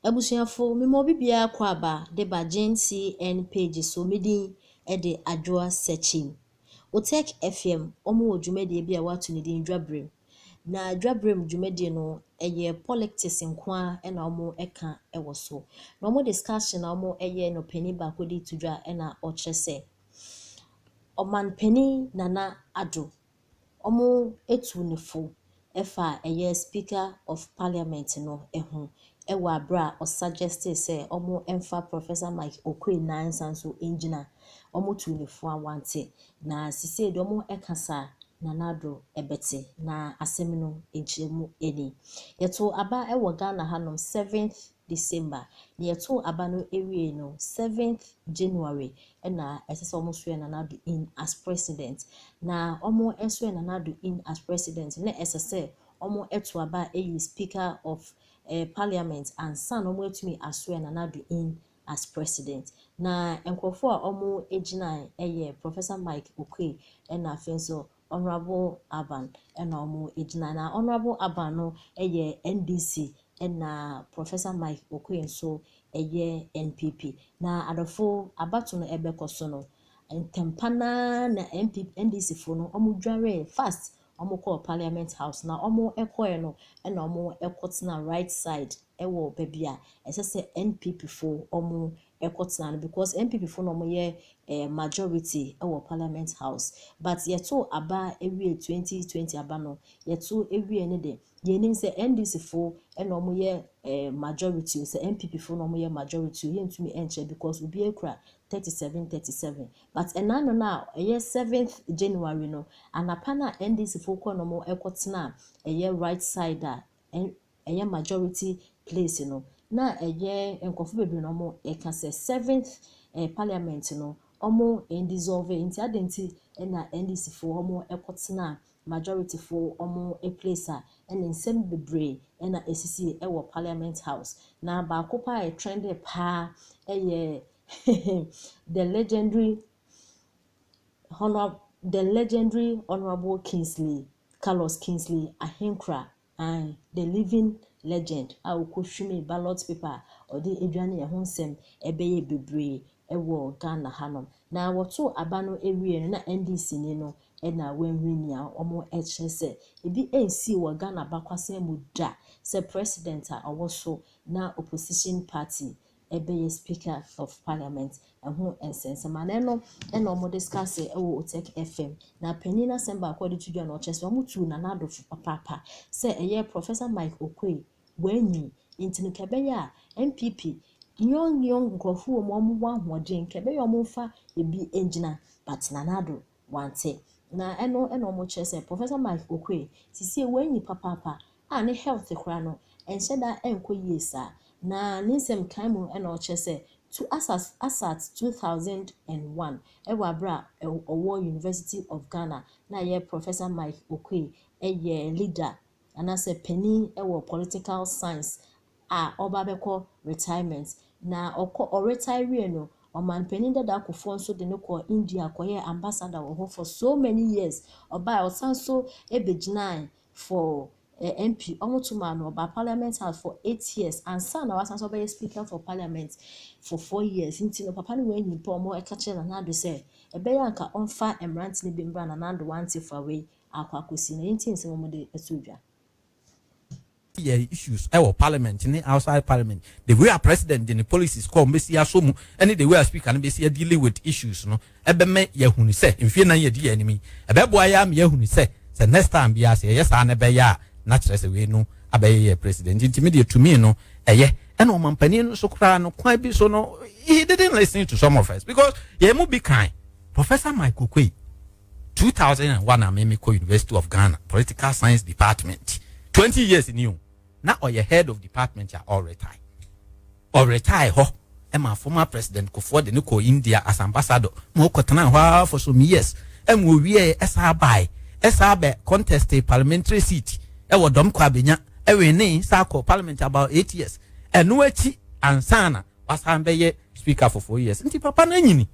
Abusuafo, mema obi biara kɔ aba de ba Gen CN page so. Me din de Adwoa Sekyim. Otec FM, wɔwɔ dwumadie bi a wɔato ne din Dwaberem. Na Dwaberem dwumadie no, ɛyɛ politics nko ara na wɔka wɔ so. Na wɔn discussion a wɔyɛ no, panin baako de to dwa na ɔkyerɛ sɛ, Ɔmanpanin Nana Addo, wɔatu ne fo fa ɛyɛ Speaker of Parliament no ho wɔ abere a ɔsuggest sɛ wɔmfa Professor Mike Oquaye nan nsa nso ngyina. Wɔtuu ne fo a wante. Na seesei deɛ wɔrekasa a, Nana Addo bɛte. Na asɛm no, nkyerɛmu nie. Yɛtoo aba wɔ Ghana hanom 7th December. Na yɛtoo aba no wie no, 7th January ɛna ɛsɛ sɛ wɔswear Nana Addo in as president. Na wɔswear Nana Addo in as president na ɛsɛ sɛ wɔto aba ayi Speaker of Parliament ansa na wɔatumi aswear Nana Addo in as president. Na nkurɔfoɔ a wɔgyina yɛ Professor Mike Oquaye, ɛna afei nso Honourable Alban ɛna wɔgyina. Na Honourable Alban no yɛ NDC, ɛna Professor Mike Oquaye nso yɛ NPP. Na adɔfo, abato no ɛbɛkɔ so no, ntɛmpa naa na NPP, NDC foɔ no wɔdwaree fast, wɔkɔɔ Parliament House. Na wɔkɔɛ no, ɛna wɔkɔtena right side ɛwɔ baabi a ɛsɛ sɛ NPP foɔ wɔkɔtena no, because NPP foɔ na wɔyɛ majority ɛwɔ Parliament House. But yɛtoo aba ewie, 2020 aba no yɛto ewie no de, yɛnim sɛ NDC foɔ ɛna wɔyɛ majority o, sɛ NPP foɔ na wɔyɛ majority o, yɛntumi nkyerɛ because obiara kura 37 37. But ɛnan no a ɛyɛ 7th January no anapa no a NDC foɔ kɔ na wɔkɔtena ɛyɛ right side a ɛyɛ majority place no, na ɛyɛ nkurɔfoɔ bebree na wɔreka sɛ seventh Parliament no wɔn dissolve nti adi nti ɛna NDC foɔ wɔkɔtena majority foɔ wɔn place a ɛna nsɛm bebree ɛna esisi ɛwɔ Parliament House. Na baako paa a ɛtrend paa ɛyɛ the legendary Honourable Kingsley Carlos Kingsley Ahenkorah and the living legend a ɔkɔhwim ballot paper a ɔde adwane ɛho nsɛm ɛbɛyɛ bebree ɛwɔ Ghana hanom. Na wɔtoo aba no awie no, na NDC ni no ɛna wɔanwin nea wɔkyerɛ sɛ ebi nsi wɔ Ghana abakwasɛm mu da sɛ president a ɔwɔ so na opposition party ɛbɛyɛ Speaker of Parliament. Ɛho nsɛnsɛm ana ɛno ɛna wɔn discuss ɛwɔ Otec FM. Na panin n'asɛm baako a ɔde to dwa na ɔkyerɛ sɛ wɔn tu Nana Addo fo papaapa sɛ ɛyɛ Professor Mike Oquaye wɔanyi nti no kɛbɛyɛ a NPP young young nkurɔfoɔ wɔ mu a wɔwɔ ahoɔden, kɛbɛyɛ a wɔmfa ebi ngyina, but Nana Addo wante. Na ɛno ɛna wɔkyerɛ sɛ Professor Mike Oquaye sisi wɔanyi papaapa a ne health koraa no ɛnhyɛ da ɛnkɔ yie saa. Na ne nsɛm kan mu ɛna ɔkyerɛ sɛ to as at 2001, ɛwɔ abere a ɔwɔ University of Ghana, na ɛyɛ Professor Mike Oquaye ɛyɛ leader anaasɛ panin ɛwɔ political science a ɔba abɛkɔ retirement. Na ɔkɔ ɔretire wie no, ɔmanpanin dada Kufuor nso de no kɔ India kɔyɛɛ ambassador wɔ hɔ for so many years. Ɔbaa, ɔsan so ɛbɛgyinae for MP, wɔn to maa no, ɔbaa Parliament House for 8 years ansa na wasan so ɔbɛyɛ Speaker for Parliament for 4 years. Nti no papa no wɔn nyimpa wɔn ɛka kyerɛ Nana Addo sɛ ɛbɛyɛ anka ɔmfa mmeranteɛ no bi mbra. Nana Addo wante fa wei akɔ akɔsi na yɛnti nsɛm wɔn de ɛto dwa. Yɛ issues ɛwɔ Parliament ne outside Parliament, the way a president de ne policies kɔ mbɛsi aso mu ɛne the way a Speaker no bɛsi dealing with issues no, ɛbɛmɛ yɛhunu sɛ mfie nan yɛdi yɛn anim yi, ɛbɛboa yɛ ama yɛhunu sɛ next time bi ase yɛyɛ saa ne bɛyɛ a, na kyerɛ sɛ wei no abɛyɛ yɛ president. Nti mi deɛ, tumi no ɛyɛ. Ɛna ɔmampanin no so koraa no, kwan bi so no, he didn't listen to some of us because yɛn mu bi kan Professor Mike Oquaye, 2001 a mímí kɔ University of Ghana, political science department, 20 years ni o, na ɔyɛ head of department a ɔretire. Ɔretire hɔ ɛma former President Kufuor de ne kɔ India as ambassador ma ɔkɔtena hɔ ara for some years. Ɛma owie, ɛsa abae, ɛsa abɛ contest parliamentary seat ɛwɔ Dɔm kɔ abenya ɛwɛ ne sa akɔ Parliament about 8 years. Ɛno akyi ansana wasan bɛyɛ Speaker for 4 years. Nti papa no anyini,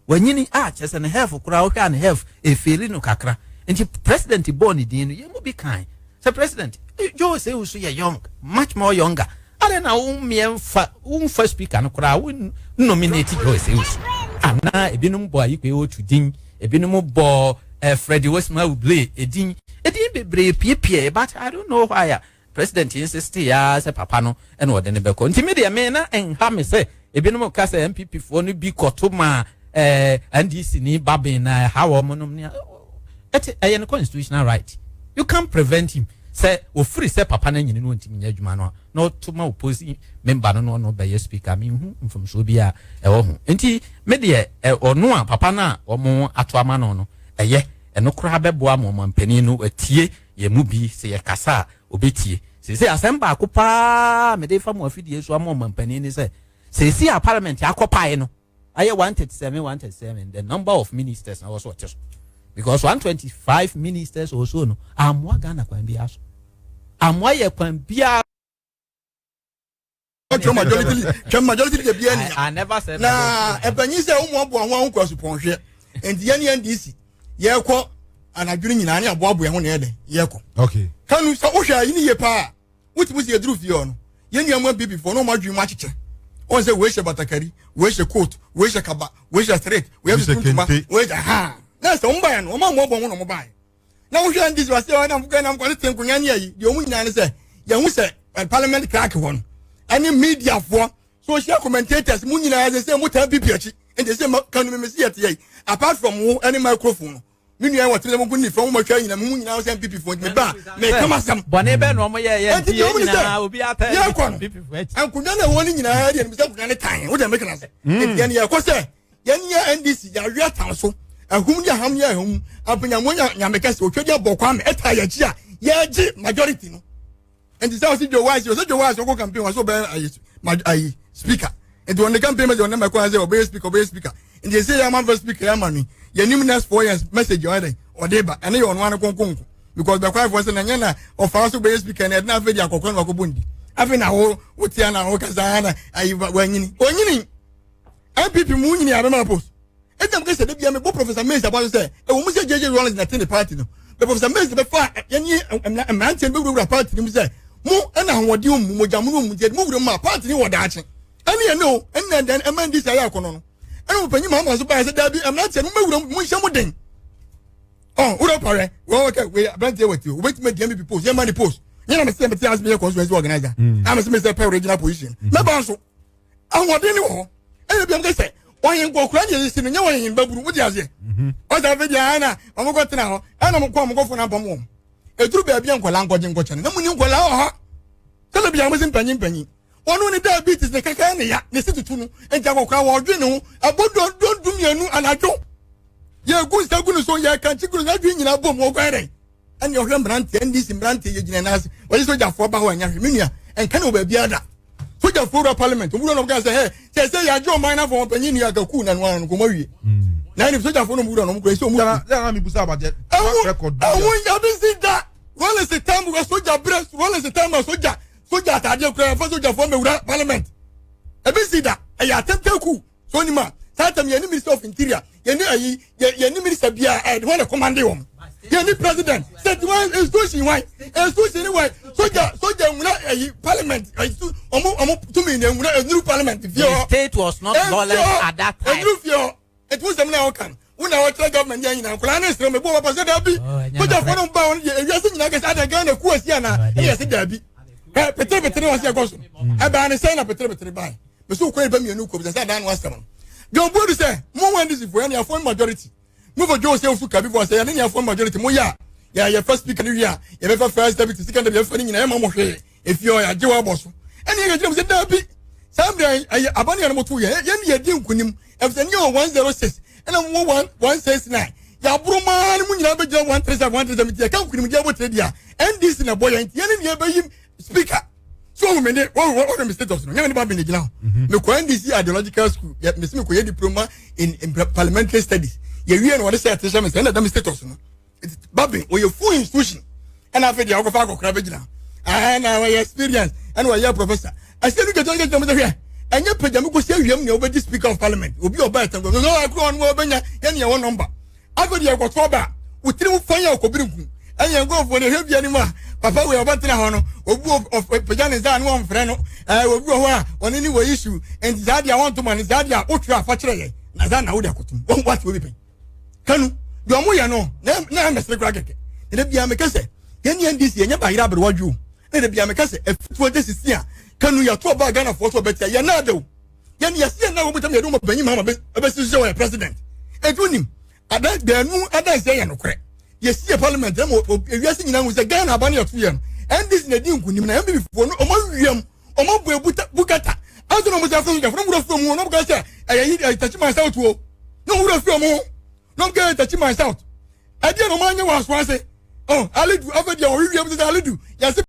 wanyini a kyerɛ sɛ ne health koraa, wohwɛ a ne health efeeli no kakra. Nti president bɔɔ ne din no, yɛn mu bi kan sɛ President Joe sɛ so yɛ young, much more younger. Adɛn na wo mmeɛ womfa speaker no koraa wo nominate Joyce Ewusu? Anaa ebinom bɔ Ayikwe Otu din, ebinom bɔ Freddie Wesma Uble edin, edin bebree piepie, but I don't know why a president insist ya sɛ papa no ɛna ɔde ne bɛkɔ. Nti me deɛ, me na nha me sɛ ebinom ka sɛ NPP foɔ no bi kɔto ma NDC ni Bagbin na ɛha wɔn nom ne ɛte. Ɛyɛ no constitutional right, you can prevent him sɛ ofiri sɛ papa no anyini no ntumi nyɛ adwuma no a, na ɔto ma opposing member no na ɔno bɛyɛ speaker. Mehu mfomsoɔ bi a ɛwɔ ho. Nti me deɛ, ɔno a papa no a wɔn ato ama no, ɛyɛ ɛno koraa bɛboa ma ɔmampanin no atie yɛn mu bi sɛ yɛkasa a obɛtie. Sese asɛm baako paa mede fa mu afidie so ama ɔmampanin ne sɛ, sese a parliament akɔ pae no ayɛ 137 137, the number of ministers na wɔ so ɔte so, because 125 ministers or so no amoa Ghana kwan biara so, amoa yɛ kwan biara. Twɛ majority, twɛ majority leader bi ɛnia. I never said. Na ɛpanyin sɛ wɔn aboa ho ahokɔ asopɔnhwɛ, nti yɛn ne NDC yɛkɔ anadwo no nyinaa ne aboaboa ho na yɛ dɛ yɛkɔ. Kanu sɛ wohwɛ ayi ne yie paa, wotumi sɛ yɛduru fie hɔ no, yɛn nua mu NPP foɔ na wɔn adwene mu akyekyɛ wɔn sɛ wei hyɛ batakari, wei hyɛ coat, wei hyɛ kaba, wei hyɛ straight, wei hyɛ ntoma, wei hyɛ ha, na sɛ wɔn baeɛ no, wɔn amoaboa ho na wɔn baeɛ. Na wohwɛ NDC wɔ se ɔnam kɔ nam kɔ tete nkonnwa ne ayi deɛ, wɔn nyinaa ne sɛ yɛn ho sɛ parliament clerk hɔ no ɛne mediafoɔ, social commentators mu nyinaa sɛ mo taa NPP akyi. Nti sɛ kanu mi si yɛ te yɛ, apart from wo ɛne microphone no, mi nua wɔ tẹnɛ mo ko nifa mo ma hwɛ nyina mo nyinaa sɛ NPP foɔ, nti ba mɛ kama sɛm. Bɔnne bɛ na ɔmo yɛ yɛ nti yɛ nyinaa obi ata. Yɛ kɔ no, nkonnwa na ɛwɔ ne nyinaa deɛ, nisɛ nkonnwa ne tan o deɛ mɛka na sɛ nti yɛn yɛ kɔ sɛ yɛn yɛ NDC yɛawe atan so ahum ne aham yɛ ahum apanyamu nyame kɛse otwa di abɔ kwame ɛta yɛ akyi a yɛgye majority no. Nti sɛ ɔsi Joe Wise, ɔsɛ Joe Wise ɔkɔ campaign wɔsɛ ɔbɛyɛ ayi ayi speaker, nti wɔn ne campaign message wɔn ne mɛkɔ sɛ ɔbɛyɛ speaker, ɔbɛyɛ speaker. Nti esi yɛ amanfo speaker yɛ ama no, yɛnim next 4 years message ɔyɛ dɛ ɔde ba. Ɛne yɛ ɔno ano konkonko because bɛkɔ afɔ sɛ n'anyɛ na ɔfa so bɛyɛ speaker na ɛde na afei de akɔkɔ na wakɔbɔ ndi afei na wo wotia na wo kasa na ayi wanyini onyini NPP mu nyini abɛma post. Ɛnna mo kɛsɛ de bia mi bɔ Professor Mills abɔ so sɛ ɛwɔ mu sɛ JJ Rawlings na te ne party no bɛ Professor Mills bɛfa yɛne mmeranteɛ no bɛwurawura party no mu sɛ mo ɛna ahoɔden mu mogya mu no mu nti mo wura mu a party no wɔ daakye. Ɛne yɛn no ɛnna ɛdɛn ɛma NDC ayɛ akɔnɔ no, ɛna mo panyin Mahama so baa sɛ daabi, mmeranteɛ no mo bɛwura mu, mo nhyɛ mo den. Ɔ wura parɛ wɔn kɛ wei aberanteɛ wɔ ti o, wobɛtumi adi NPP post, yɛn ma ne post yɛn na mɛ sɛ mɛ ti ase mi yɛ constituency organizer a mɛ sɛ mɛ sɛ pɛ regional position mɛ ba nso ahoɔden ni wɔ hɔ. Ɛna bi a sɛ ɔyɛ nkɔkora deɛ yɛsi no nyɛ wɔyɛ baburu wote aseɛ. Ɔsɛ afei deɛ ɛna ɔmo kɔ tena hɔ, ɛna ɔmo kɔ ɔmo kɔ fo na mpam wɔn eduru baabi a nkɔla nkɔgye nkɔkyɛ no na mu ni nkɔla wɔ hɔ sɛlɛ bi a mo si mpanyin mpanyin ɔno ne diabetes ne kaka ne ya ne si tutu no. Nti akɔkora wɔdwe ne ho ɛbɔ dɔn 12 anadwo, yɛgu nsa gu ne so, yɛ kankye gu ne so, adwe nyinaa bom wɔkɔ yɛ dɛ. Ɛne ɔhwɛ mmeranteɛ NDC mmeranteɛ yɛ gyina n'ase wɔyɛ sogyafoɔ ba hɔ. Ɛnyɛ hwɛ me nua ɛnka ne wɔ baabi ada sogyafoɔ wura parliament owura na ɔka sɛ hɛ sɛ sɛ yɛagye ɔman no afɔ wɔn panyin nua akaku na no ano nkɔmɔ wie na ɛne sogyafoɔ no wura na ɔmo kura ɛsɛ ɔmo ɛho ɛho yabi si da Rawlings time wɔ sogya brɛ Rawlings time wɔ sogya sogya ataadeɛ kura yɛfa sogyafoɔ mɛwura parliament ebi si da. Ɛyɛ atɛntɛku so onim a saa tam yɛne Minister of Interior, yɛne ayi yɛne minister bia ɛde wɔn na command wɔn, yɛne president sɛ wɔn institution wan institution ni wan sogya sogya nwura ayi parliament ayi su ɔmo ɔmo tumi na nwura enuru parliament fie hɔ. The state was not lawless at that time. Enuru fie hɔ etu nsɛm na ɔka wo na ɔkyerɛ government yɛn nyinaa nkɔla ne nsirɛ mɛ bu wɔn papa sɛ daabi, sogyafoɔ no ba wɔn deɛ ewiase nyinaa kɛse ada Ghana ku esi ana ɛyɛ sɛ daabi ɛ petere petere wɔn si ɛkɔ so ɛbaa ne sɛn na petere petere baa mɛ so kɔ nipa mmienu kɔ bisa sɛ adan no asɛm no John Boadu sɛ mo wɔn NDC fo yɛn ni afɔn majority mo fɔ Joe sɛ ofu kabi fɔ sɛ yɛn ni afɔn majority mo yɛ a yɛ yɛ first speaker ni wi a yɛ bɛ fɛ first deputy, second deputy, yɛ fɛ ni nyinaa yɛ ma mo hwee efi hɔ yɛ agye wɔ abɔ so. Ɛni yɛ kyerɛ mo sɛ daabi, saa mmerɛ ɛyɛ abani yɛn mo to yɛ yɛn ni yɛ di nkunim ɛfisɛ ni yɛ wɔ 106 ɛna mo wɔ 169 yaboro maa ni mo nyinaa bɛ gyina 137 137 ti yɛ ka nkunim di ɛbɔ tire di a NDC na bɔ yɛn ti yɛn ni yɛ bɛ yi speaker so ohun mi ne wɔn wɔn wɔn mi status no nyɛ mi ne ba mi ne gyina hɔ. Mi kɔ NDC ideological school yɛ mi si mi kɔ yɛ diploma in parliamentary studies. Yɛ wie no wɔde sɛ ɛte hyɛ mi sɛ ɛna ɛda mi status no. Bagbin oyɛ full institution. Ɛna afei deɛ ɔkɔfa akɔkora bɛ gyina ɛna wɔyɛ experience ɛna wɔyɛ professor ɛsɛ no kɛtɛ kɛtɛ mo sɛ hwɛ ɛnyɛ pagya mi kɔsi awia mu nea wɔbɛdi speaker of parliament obi ɔba ɛtɛn kɔ ɔno akoro ɔno wɔbɛnya yɛn yɛ wɔ number. Afei deɛ ɛkɔtɔ ba wotiri mu fan yɛ ɔkɔbiri nku ɛnyɛ nkurɔfoɔ no ɛhwɛ bia no mu a Papa wei ɔbɛtena hɔ no, obi ɔpagya ne nsa a ne wɔmfrɛ no. Obi wɔ hɔ a ɔne ne wɔ issue, nti saa deɛ wɔnto ma ne saa deɛ a wotwerɛ afa kyerɛ yɛn na saa na wode akotom. Wɔn wate obi pɛn kanu deɛ ɔmo yɛ no na ɛmɛsere kora kɛkɛ. Na bia meka sɛ yɛn ne NDC yɛnyɛ bayerɛ aberewadwo o. Na bia meka sɛ ɛfituo gye sisi a kanu yɛto ɔbaa Ghanafoɔ so ɔbɛtia yɛn na adaw yɛn yɛsi yɛn na wɔn tam yɛde wɔn panyin mahama bɛsi so sɛ wɔyɛ president. Etu nim adan baanu adansi yɛ nokorɛ. Yɛsi yɛ parliament ɛma ewiase nyinaa hu sɛ Ghana aba ne yɛto yɛ no, NDC na di nkunim na NPP foɔ no ɔmo awiam, ɔmo abɔ ebu bukata anso na ɔmo sɛ afɔ sogyafo na ɔmo wura fi ɔmo ho na ɔmo ka sɛ ɛyɛ yi ɛyɛ Techiman South o, na ɔmo wura fi ɔmo ho na ɔmo ka ɛyɛ Techiman South. Ɛdeɛ na ɔmo anyɛ wɔ aso ase ɔ Alidu afɛ deɛ ɔwiwiam sɛ Alidu yɛsi.